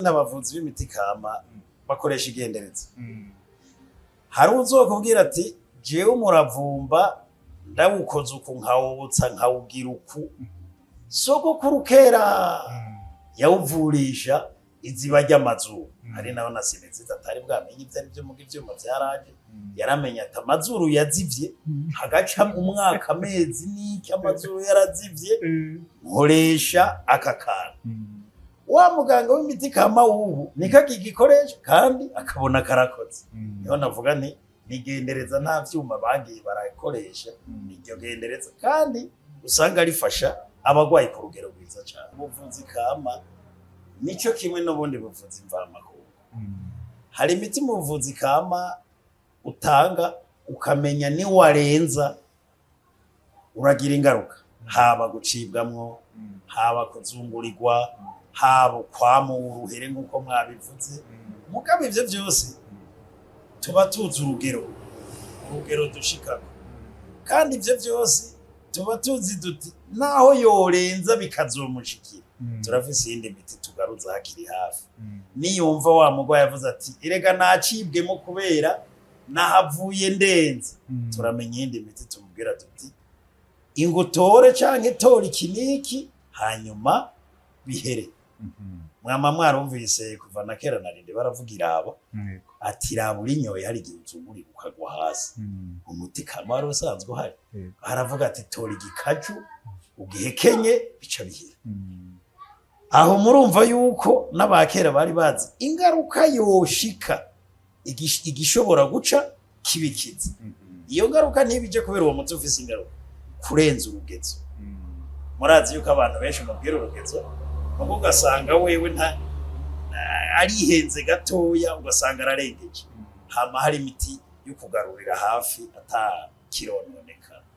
N'abavuzi b'imiti kama bakoresha igendereza. Hari uzokubwira ati: "Jewe umuravumba ndawukoze uku, nkawubutsa, nkawugira uku, sogokuru kera yawuvurisha iziba ry'amazuru." Hari naho na sinezida atari bwamenye ivyo ari vyo, muga ivyuma vyaraje, yaramenya ati amazuru yazivye, hagaca umwaka, amezi n'iki, amazuru yarazivye, nkoresha aka kantu. Wa muganga w'imiti kama w'ubu niko akigikoresha kandi akabona karakoze. Niho navuga nti nigendereza, nta vyuma bagiye barakoresha, iryo gendereza kandi usanga rifasha abagwayi ku rugero rwiza cane. Ubuvuzi kama nico kimwe n'ubundi buvuzi mvamakungu. Hari imiti mu buvuzi kama utanga ukamenya niwarenza uragira ingaruka, haba gucibwamwo, haba kuzungurirwa, haba kwamura uruhere nk'uko mwabivuze. Mugabo ivyo vyose tuba tuzi urugero dushikako, kandi ivyo vyose tuba tuzi duti naho yorenza bikazomushikira, turafise iyindi miti tugaruza hakiri hafi. Niyumva wa mugwayi yavuze ati: "Erega nacibwemo kubera nahavuye ndenze," turamenya iyindi miti tumubwira tuti: "Ingutore canke tora iki n'iki, hanyuma bihere." Mwama mwarumvise kuva na kera narinde baravuga irabo, ati: "Raba urinyoye, hari igihe uzungurira ukagwa hasi." Umuti kama wari usanzwe uhari, aravuga ati: "Tora igikaju ugihekenye, bica bihera." Aho murumva yuko n'abakera bari bazi ingaruka yoshika, igishobora guca kibikiza iyo ngaruka ntibije kubera uwo muti ufise ingaruka kurenza urugezo. Murazi yuko abantu benshi mubwira urugezo, mugo ugasanga wewe nta arihenze gatoya, ugasanga ararengeje. Hama hari imiti yo kugarurira hafi ata kirononekara.